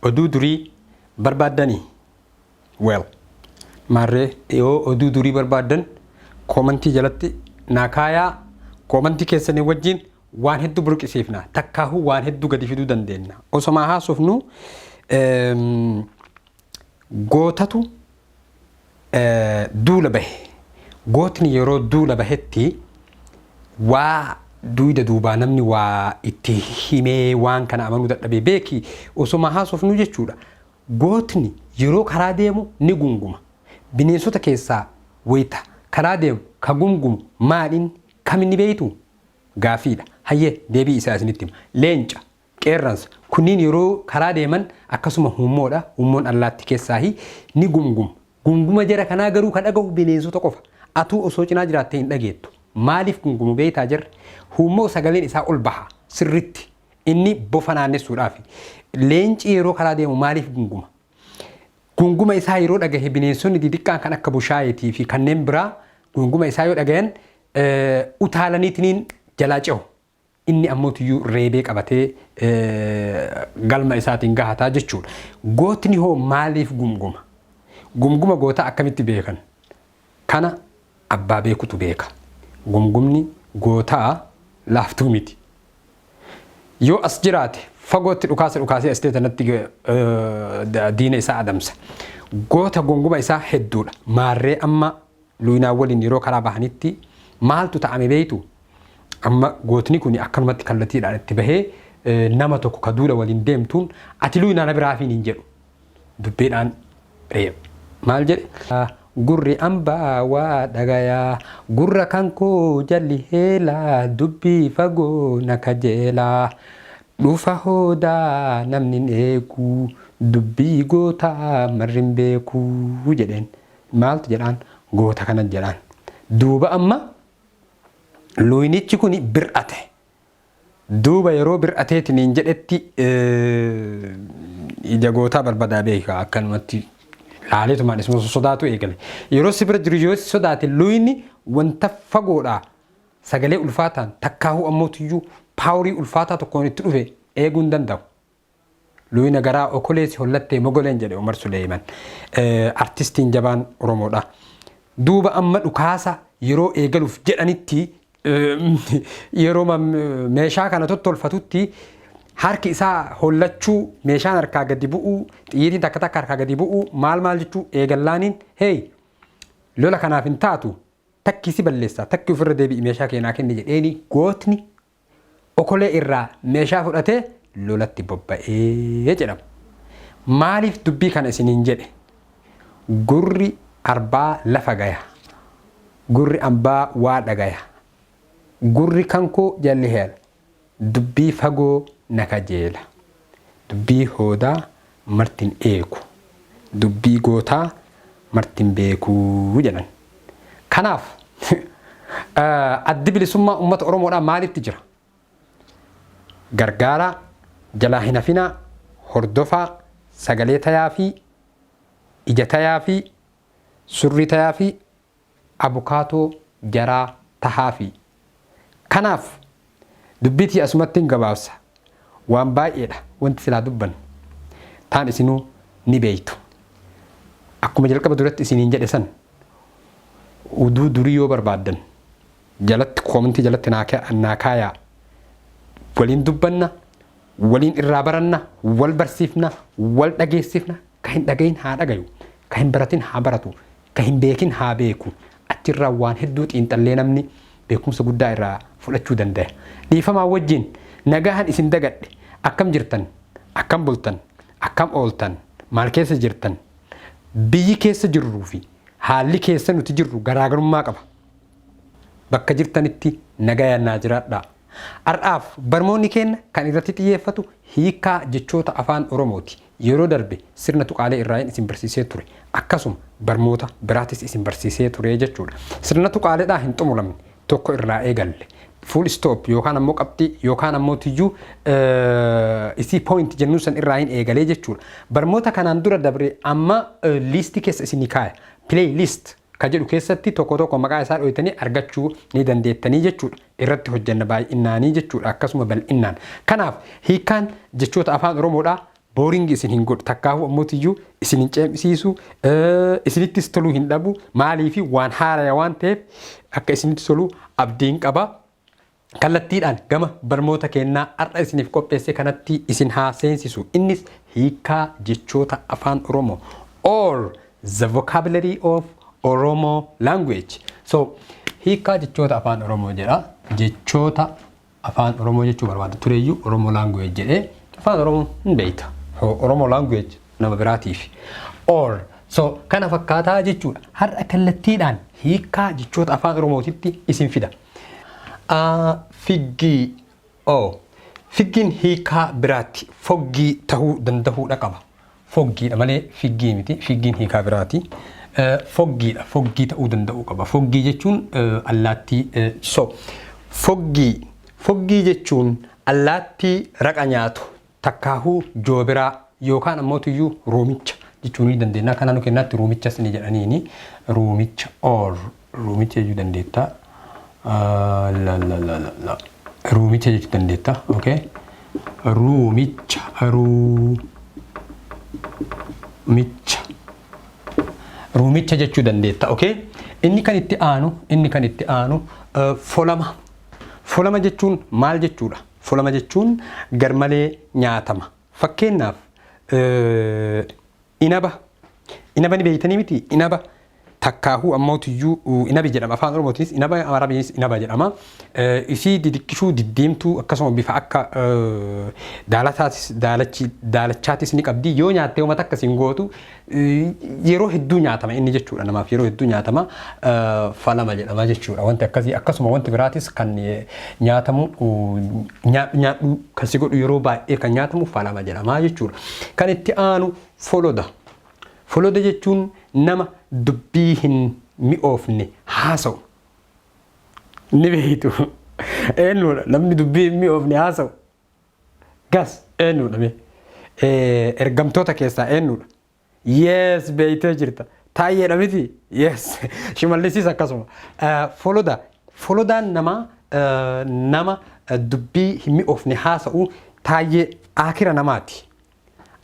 Oduu durii barbaaddanii? Well, maarree yoo oduu durii barbaaddan koomantii jalatti naa kaayaa. Koomantii keessanii wajjin waan hedduu burqisiifna, takkaahuu waan hedduu gadi fiduu dandeenya. Osoma haasofnu gootatu duula bahe. Gootni yeroo duula bahetti waa duyda duubaa namni waa itti himee waan kana amanuu dadhabee beeki osoma haasofnu jechuudha. Gootni yeroo karaa deemu ni gunguma. Bineensota keessaa wayita karaa deemu ka gungumu maaliin kaminni beeytu? Gaafiidha. Hayyee, deebii isaa isinitti hima. Leenca, qeerransa kunniin yeroo karaa deeman, akkasuma huummoodha. Huummoon allaatti keessaahi ni gungumu. Gunguma jara kanaa garuu ka dhagahu bineensota qofa. Atuu osoo cinaa jiraattee hin dhageettu. Maaliif gungumu beektaa jarri? Huummoo sagaleen isaa ol baha sirritti. Inni bofa naannessuudhaaf. Leenci yeroo karaa deemu maaliif gunguma? Gunguma isaa yeroo dhagahe bineensonni xixiqqaan kan akka bushaayeetii fi kanneen biraa gunguma isaa yoo dhagayan utaalaniitiniin jalaa cehu. Inni ammoo tuyyuu reebee qabatee galma isaatiin gahataa jechuudha. Gootni hoo maaliif gunguma? Gunguma gootaa akkamitti beekan? Kana abbaa beekutu beeka. Gungumni gootaa laaftuu miti. Yoo as jiraate fagootti dhukaasa dhukaasee as tanatti diina isaa adamsa. Goota gunguma isaa hedduudha. Maarree amma luynaa waliin yeroo karaa bahanitti maaltu ta'ame beektu? Amma gootni kun akkanumatti kallattiidhaan itti bahee nama tokko ka duula waliin deemtuun ati luynaa na biraafiin hin jedhu. Dubbiidhaan reeba. Maal jedhe? Gurri ambaa waa dhagayaa, gurra kan koo jalli heelaa, dubbii fagoo na kajeelaa. Dhufa hoodaa namni hin eegu, dubbii gootaa marri hin beeku jedheen. Maaltu jedhaan? Goota kana jedhaan. Duuba amma luynichi kun bir'ate. Duuba yeroo bir'ateetiniin jedhetti ija gootaa barbadaa beeka, akkanumatti laaleetumaan isuma sodaatu eegale. Yeroo si bira jiru yoo si sodaate, luyni wanta fagoodhaa sagalee ulfaataan takkaahuu ammoo tuyyuu paaworii ulfaataa tokkoon itti dhufe eeguu hin danda'u. Luyna garaa okolee si hollattee mogoleen jedhe Umar Suleeyiman. Artistiin jabaan Oromoodha. Duuba amma dhukaasa yeroo eegaluuf jedhanitti, yeroo meeshaa kana tottolfatutti harki isaa hollachuu, meeshaan harkaa gadi bu'uu, xiyyiitiin takka takka harkaa gadi bu'uu, maal maal jechuu eegallaaniin, "Hey, lola kanaaf hin taatu, takki si balleessa, takki ofirra deebi'i, meeshaa keenaa kenni," jedheeni gootni okolee irraa meeshaa fudhatee lolatti bobba'ee jedhama. Maaliif dubbii kana isiniin jedhe? Gurri arbaa lafa gaya. Gurri ambaa waa dhagaya. Gurri kankoo jalli heela. Dubbii fagoo na kajeela. Dubbii hoodaa martin eegu. Dubbii gootaa martin beekuu jedhan. Kanaaf Addi Bilisummaa Uummata Oromoodhaa maalitti jira? Gargaaraa, jalaa hin hafinaa, hordofaa, sagalee tayaa fi ija tayaa fi surrii tayaa fi abukaatoo jaraa tahaa fi. Kanaaf dubbitii asumatti hin gabaabsa. Waan baay'eedha wanti silaa dubbannu. Taan isinuu ni beeytu. Akkuma jalqaba duratti isiniin jedhe san, oduu durii yoo barbaaddan jalatti koomentii jalatti naa kaayaa. Waliin dubbanna, waliin irraa baranna, wal barsiifna, wal dhageessifna. Ka hin dhagayin haa dhagayu, ka hin baratin haa baratu, ka hin beekin haa beeku. Achirraa waan hedduu xiinxallee namni beekumsa guddaa irraa fudhachuu dandaya. Dhiifamaa wajjin nagahan isin dagadhe. Akkam jirtan? Akkam bultan? Akkam ooltan? Maal keessa jirtan? Biyyi keessa jirruu fi haalli keessa nuti jirru garaagarummaa qaba. Bakka jirtanitti nagayaan naa jiraadhaa. Har'aaf barmoonni keenya kan irratti xiyyeeffatu hiikkaa jechoota Afaan Oromooti. Yeroo darbe sirna tuqaalee irraayin isin barsiisee ture. Akkasuma barmoota biraatis isin barsiisee ture jechuudha. Sirna tuqaaleedhaa hin xumuramne tokko irraa eegalle. Full stop yookaan ammoo qabxii yookaan ammoo tiyyuu isii point jennuun san irraa hin eegalee jechuudha. Barmoota kanaan dura dabre amma liistii keessa isinii kaaya. Play list ka jedhu keessatti tokko tokko maqaa isaa dhoytanii argachuu ni dandeettanii jechuudha. Irratti hojjenna baay'innaanii jechuudha, akkasuma bal'innaan. Kanaaf hiikkaan jechoota Afaan Oromoodhaa Boring isin hin godhu, takkaafuu ammootiyyuu isin hin ceemsiisu, isinittis toluu hin dhabu. Maaliifi waan haaraya waan ta'eef akka isinitti tolu abdiin qaba. Kallattiidhaan gama barnoota kennaa har'a isiniif qopheesse kanatti isin haa seensisu. Innis hiikaa jechoota Afaan Oromoo or the vocabulary of Oromo language. So hiikaa jechoota Afaan Oromoo jedha. Jechoota Afaan Oromoo jechuu barbaada tureyyuu Oromo language jedhee, Afaan Oromoo hin beeyta. Oromo language nama biraatiif. Or so kana fakkaataa jechuudha. Har'a kallattiidhaan hiikaa jechoota Afaan Oromootitti isin fida. Figgii. Oh. Figgiin hiikaa biraatti foggii tahuu danda'uudha qaba. Foggiidha malee figgii miti. Figgiin hiikaa biraati. Foggiidha. Foggii ta'uu danda'uu qaba. Foggii jechuun allaattii. So foggii. Foggii jechuun allaattii raqa nyaatu, takkaahuu joobiraa yookaan ammoo tuyyuu ruumicha jechuu ni dandeenya. Akka naannoo keenyaatti ruumichas ni jedhaniini. Ruumicha or ruumicha jechuu dandeetta. La la la la la. Ruumicha jechuu dandeetta. Okay. Ruumicha, ruumicha. Ruumicha jechuu dandeetta. Okay. Inni kan itti aanu folama. Folama jechuun maal jechuudha? Folama jechuun garmalee nyaatama. Fakkeenyaaf inaba. Inaba ni beektanii miti? Inaba takkaahuu ammootiyyuu inabi jedhama. Afaan Oromootiinis inaba, Arabiinis inaba jedhama. Isii didiqqishuu, diddiimtuu, akkasuma bifa akka daalataatis daalachaatis ni qabdi. Yoo nyaattee uummata akkasiin gootu yeroo hedduu nyaatama inni jechuudha, namaaf yeroo hedduu nyaatama, falama jedhama jechuudha. Wanti akkasii akkasuma wanti biraatis kan nyaatamu, nyaadhu kan si godhu, yeroo baay'ee kan nyaatamu falama jedhama jechuudha. Kan itti aanu foloda. Foloda jechuun nama dubbii hin mi'oofne haasa'u. Ni beektu. Eenyudha namni dubbii hin mi'oofne haasa'u? Gas, eenyudha mee? Ergamtoota keessaa eenyudha? Yes, beektee jirta. Taayyeedha miti? Yes. Shimallisis akkasuma. Foloda. Folodaan nama nama dubbii hin mi'oofne haasa'u, taayyee akira namaati.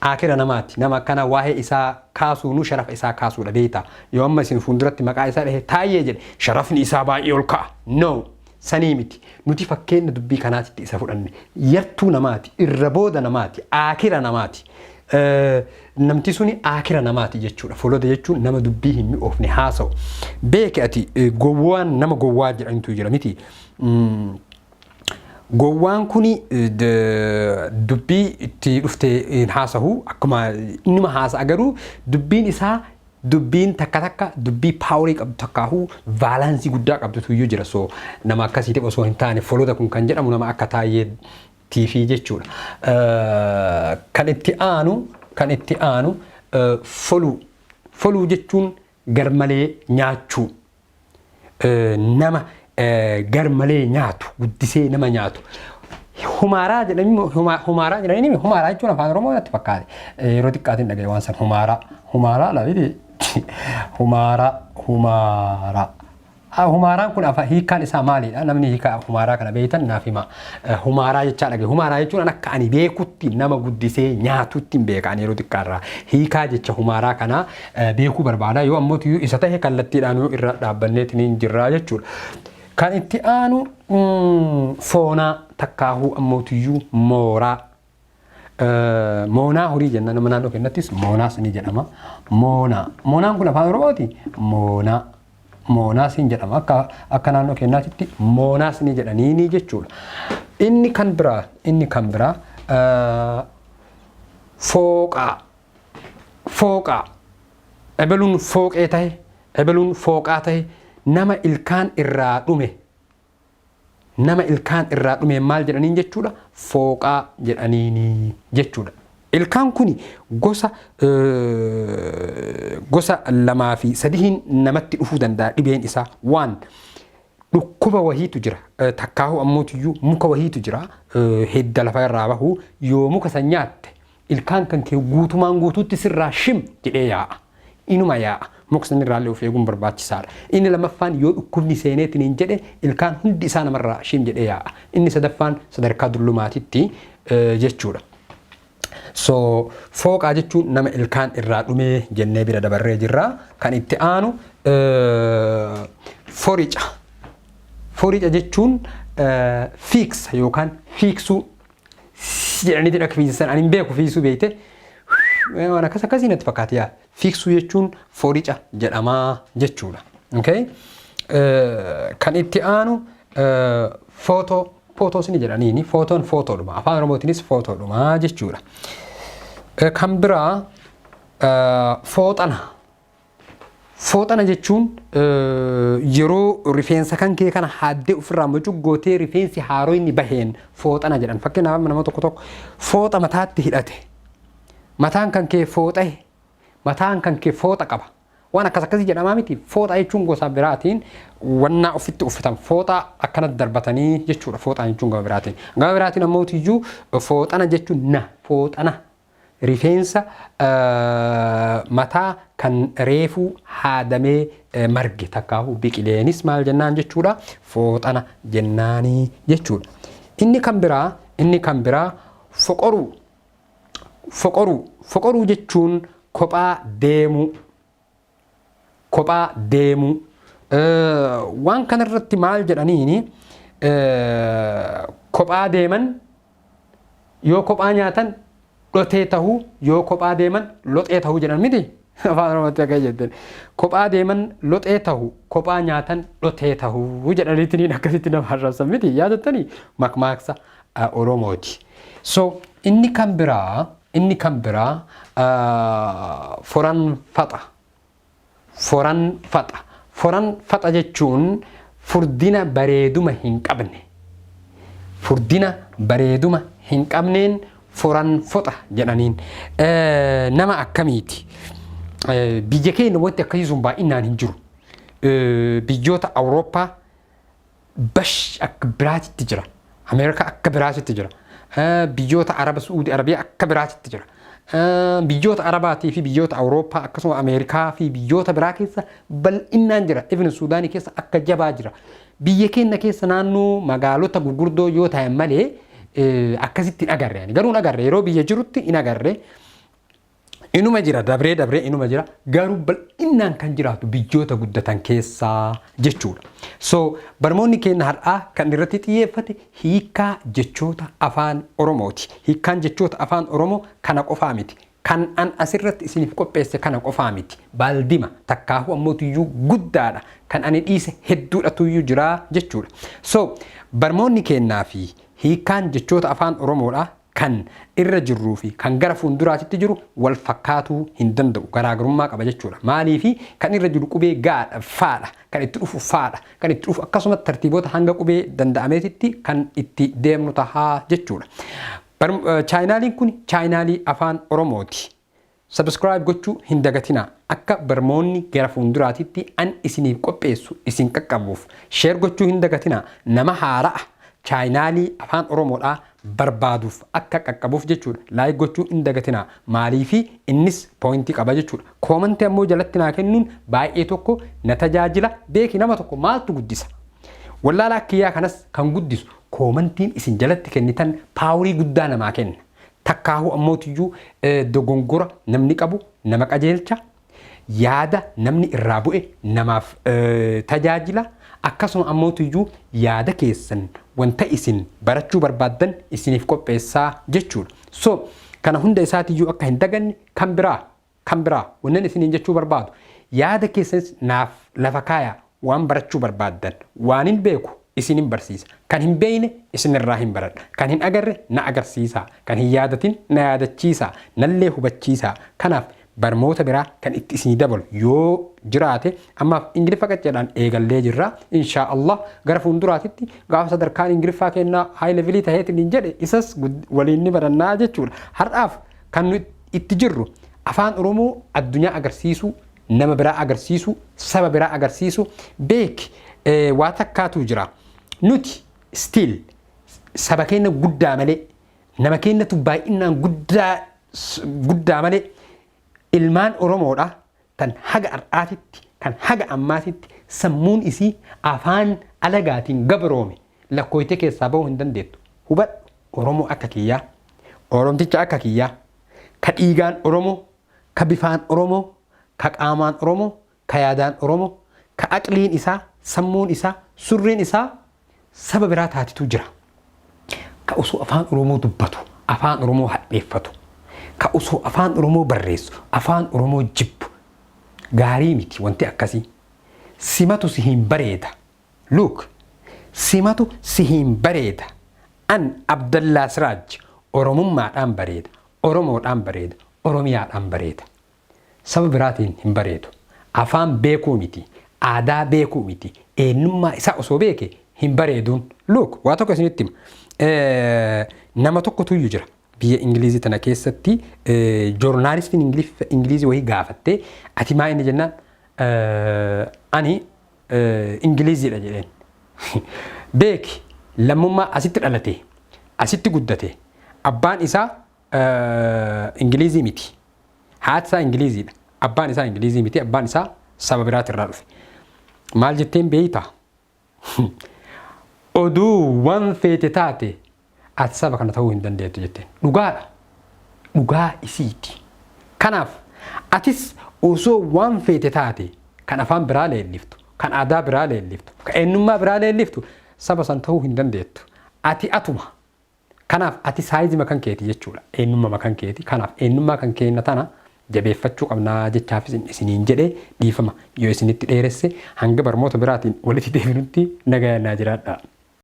Akira namaati. Nama akkana waa'ee isaa kaasuunu sharafa isaa kaasuudha, beekta. Yoo amma isin fuulduratti maqaa isaa dhahe, taayyee jedhe, sharafni isaa baay'ee ol ka'a. No. Sanii miti. Nuti fakkeenya dubbii kanaatitti isa fudhanne. Yartuu namaati. Irra booda namaati. Akira namaati. Namti suni akira namaati jechuudha. Foloda jechuun nama dubbii hin mi'oofne haasa'u. Beeki ati, gowwaan nama gowwaa jedhantu jira miti. Gowwaan kuni dubbii itti dhufte hin haasahu, akkuma innuma haasa'a, garuu dubbiin isaa dubbiin takka takka dubbii power qabdu, takkaahuu valence guddaa qabdutu iyyuu jira. So nama akkasiitiif osoo hin taane, foloda kun kan jedhamu nama akka taayyeetiifi jechuudha. Kan itti aanu foluu. Foluu jechuun garmalee nyaachuu. Nama garmalee nyaatu, guddisee nama nyaatu. Humaaraa jedhanii, humaaraa jedhanii, humaaraa jechuun Afaan Oromoo natti fakkaate. Yeroo xiqqaatiin dhagaye waan san, humaaraa. Humaaraa laafiti. Humaaraa, humaaraa. Humaaraan kun afaan hiikkaan isaa maalidha? Namni hiikaa humaaraa kana beektan naaf hima. Humaaraa jechaa dhagaye. Humaaraa jechuun akka ani beekutti nama guddisee nyaatutti hin beeka ani yeroo xiqqaarraa. Hiikaa jecha humaaraa kanaa beekuu barbaada. Yoo ammoo isa ta'e kallattiidhaan yoo irra dhaabbanneetiin jirraa jechuudha. Kan itti aanu foonaa takkaahuu ammootiyyuu mooraa. Moonaa horii jenna, nama naannoo keenyattis moonaas ni jedhama. Moonaa. Moonaan kun Afaan Oromooti. Moonaa. Moonaas ni jedhama. Akka naannoo keenyaatitti moonaas ni jedhanii jechuudha. Inni kan biraa fooqaa. Fooqaa. Ebeluun fooqee ta'e, ebeluun fooqaa ta'e, nama ilkaan irraa dhume. Nama ilkaan irraa dhume maal jedhaniin jechuudha? Fooqaa jedhaniini jechuudha. Ilkaan kuni gosa lamaa fi sadiin namatti dhufuu danda'a dhibeen isaa. Waan dhukkuba wahiitu jira. Takkaahuu ammootiyyuu muka wahiitu jira. Hidda lafa irraa bahu, yoo muka san nyaatte ilkaan kan kee guutumaan guutuutti sirraa shim jedhee yaa'a. Inuma yaa'a. Muka sanirraallee of eeguun barbaachisaadha. Inni lammaffaan yoo dhukkubni seeneetiin hin jedhe, ilkaan hundi isaa namarraa shim jedhee yaa'a. Inni sadaffaan sadarkaa dullumaatitti jechuudha. So fooqaa jechuun nama ilkaan irraa dhumee jennee bira dabarree jirra. Kan itti aanu forica. Forica jechuun fiiksa yookaan fiiksuu jedhaniiti akka fiiksan ani hin beeku, fiiksuu beekte, waan akkas akkasii natti fakkaate yaa. Fiiksuu jechuun forica jedhamaa jechuudha. Okay? Kan itti aanu footoo. Footoos ni jedhaniini, footoon footoodhuma, Afaan Oromootiinis footoodhuma jechuudha. Kan biraa fooxana. Fooxana jechuun yeroo rifeensa kan kee kana haaddee ofirraa mucugootee rifeensi haaroo inni baheen fooxana jedhan. Fakkeenyaaf, nama tokko tokko fooxa mataatti hidhate. Mataan kan kee fooxahe. Mataan kan kee fooxa qaba. Waan akkas akkasii jedhamaa miti. Fooxa jechuun gosa biraatiin wannaa ofitti uffatan fooxa akkanatti darbatanii jechuudha. Fooxaa jechuun gama biraatiin. Gama biraatiin ammoo iyyuu fooxana jechuun na fooxana rifeensa mataa kan reefuu haadamee marge takkaahu biqileenis maal jennaan jechuudha? Fooxana jennaanii jechuudha. Inni kan biraa foqoruu. Foqoruu. Foqoruu jechuun kophaa deemuu. Kophaa deemuu. Waan kanarratti maal jedhaniini? Kophaa deeman yoo kophaa nyaatan dhotee tahuu, yoo kophaa deeman loxee tahuu jedhan miti, Afaan Oromootti akka jettan. Kophaa deeman loxee tahu, kophaa nyaatan dhotee tahuu jedhaniitiin akkasitti nama arrabsan miti, yaadattanii? Makmaaksa Oromooti. So inni kan biraa foran faxa. Foran faxa. Foran faxa jechuun furdina bareeduma hin qabne. Furdina bareeduma hin qabneen foran foxa jedhaniin. Nama akkamiiti? Biyya keenya wanti akkasii sun baay'inaan hin jiru. Biyyoota Awurooppaa bash akka biraatitti jira. Ameerikaa akka biraatitti jira. Biyyoota Araba, Su'uudi Arabiyaa akka biraatitti jira. Biyyoota Arabaatii fi biyyoota Awurooppaa, akkasuma Ameerikaa fi biyyoota biraa keessa bal'inaan jira. Even Suudaanii keessa akka jabaa jira. Biyya keenya keessa naannoo magaalota gurguddoo yoo ta'an malee akkasitti hin agarre. Garuu hin agarre, yeroo biyya jirutti hin agarre. Inuma jira, dabree dabree inuma jira, garuu bal'inaan kan jiraatu biyyoota guddatan keessaa jechuudha. So barnoonni keenya har'aa kan irratti xiyyeeffate hiikaa jechoota Afaan Oromooti. Hiikkaan jechoota Afaan Oromoo kana qofaa miti. Kan an asirratti isiniif qopheesse kana qofaa miti. Baaldima takkaahu ammootiyyuu guddaadha. Kan ani dhiise hedduudhatuyyuu jira jechuudha. So barnoonni keenyaa fi hiikkaan jechoota Afaan Oromoodha kan irra jirruu fi kan gara fuulduraatitti jiru wal fakkaatuu hin danda'u, garaagarummaa qaba jechuudha. Maaliifi? Kan irra jiru qubee gaadha, faadha, kan itti dhufu faadha, kan itti dhufu akkasumas tartiibota hanga qubee danda'ameetitti kan itti deemnu tahaa jechuudha. Chaayinaaliin kun chaayinaalii Afaan Oromooti. Subscribe gochuu hin dagatinaa. Akka barmoonni gara fuulduraatitti an isiniif qopheessu isin qaqqabuuf. Share gochuu hin dagatinaa. Nama haara'a chaayinaalii Afaan Oromoodhaa barbaaduuf akka qaqqabuuf jechuudha. Like gochuu hin dagatinaa. Maaliifi? Innis pointii qaba jechuudha. Commentii ammoo jalatti naa kennuun baay'ee tokko na tajaajila. Beeki, nama tokko maaltu guddisa? Wallaalaa kiyyaa kanas kan guddisu commentiin isin jalatti kennitan powerii guddaa namaa kenna. Takkaahuu ammootiyyuu dogongora namni qabu nama qajeelcha. Yaada namni irraa bu'e namaaf tajaajila. Akkasuma ammootiyyuu yaada keessan, wanta isin barachuu barbaaddan isiniif qopheessaa jechuudha. So kana hunda isaatiyyuu akka hin daganne. Kan biraa wannan isiniin jechuu barbaadu, yaada keessanis naaf lafa kaayaa. Waan barachuu barbaaddan, waan hin beeku isinin barsiisa, kan hin beeyne isinirraa hin baradha, kan hin agarre na agarsiisa, kan hin yaadatin na yaadachiisa, nallee hubachiisa. Kanaaf barmoota biraa kan itti isinii dabalu yoo jiraate, ammaaf Ingiliffa qacceedhaan eegallee jirra. Inshaa Allah gara fuulduraatitti gaafa sadarkaan Ingiliffaa kennaa high levelii taheetiin hin jedhe, isas waliin ni barannaa jechuudha. Har'aaf kan nu itti jirru Afaan Oromoo addunyaa agarsiisuu, nama biraa agarsiisuu, saba biraa agarsiisuu. Beek, waa takkaatu jira. Nuti still saba keenya guddaa malee, nama keenyatu baay'inaan guddaa guddaa malee, ilmaan Oromoodha tan haga har'aatitti, kan haga ammaatitti sammuun isii afaan alagaatiin gabroome lakkooytee keessaa bahuu hin dandeettu. Hubadhu, Oromoo akka kiyyaa, Oromticha akka kiyyaa. Ka dhiigaan Oromoo, ka bifaan Oromoo, ka qaamaan Oromoo, ka yaadaan Oromoo, ka aqliin isaa, sammuun isaa, surreen isaa saba biraa taatitu jira. Ka osoo afaan Oromoo dubbatu, afaan Oromoo hadheeffatu, ka osoo afaan Oromoo barreessu, afaan Oromoo jibbu. Gaarii miti wanti akkasii. Simatu si hin bareeda. Look, simatu si hin bareeda. An Abdallaa Siraaj Oromummaadhaan bareeda, Oromoodhaan bareeda, Oromiyaadhaan bareeda. Saba biraatiin hin bareedu. Afaan beekuu miti, aadaa beekuu miti, eenyummaa isaa osoo beeke hin bareeduun. Look, waa tokko isinitti hima. Nama tokkotu iyyuu jira. Biyya Ingilizii tana keessatti joornaalistiin Ingilizii wayii gaafattee, "Ati maa inni?" jennaan, "Ani Ingiliziidha" jedheen. Beeki, lammummaa asitti dhalate, asitti guddate, abbaan isaa Ingilizii miti. Haati isaa Ingiliziidha. Abbaan isaa Ingilizii miti. Abbaan isaa saba biraatirraa dhufe. Maal jetteen beeytaa? "Oduu waan feete taate, ati saba kana ta'uu hin dandeettu" jetteen. Dhugaadha. Dhugaa isiiti. Kanaaf atis osoo waan feete taate, kan afaan biraa leelliftu, kan aadaa biraa leelliftu, kan eenyummaa biraa leelliftu, saba san ta'uu hin dandeettu. Ati atuma. Kanaaf ati saayizima kan keeti jechuudha. Eenyummaa kan keeti. Kanaaf eenyummaa kan keenna tana jabeeffachuu qabnaa jechaafis isiniin jedhee, dhiifama yoo isinitti dheeresse. Hanga barmoota biraatiin walitti deebinutti nagayaan naa jiraadha.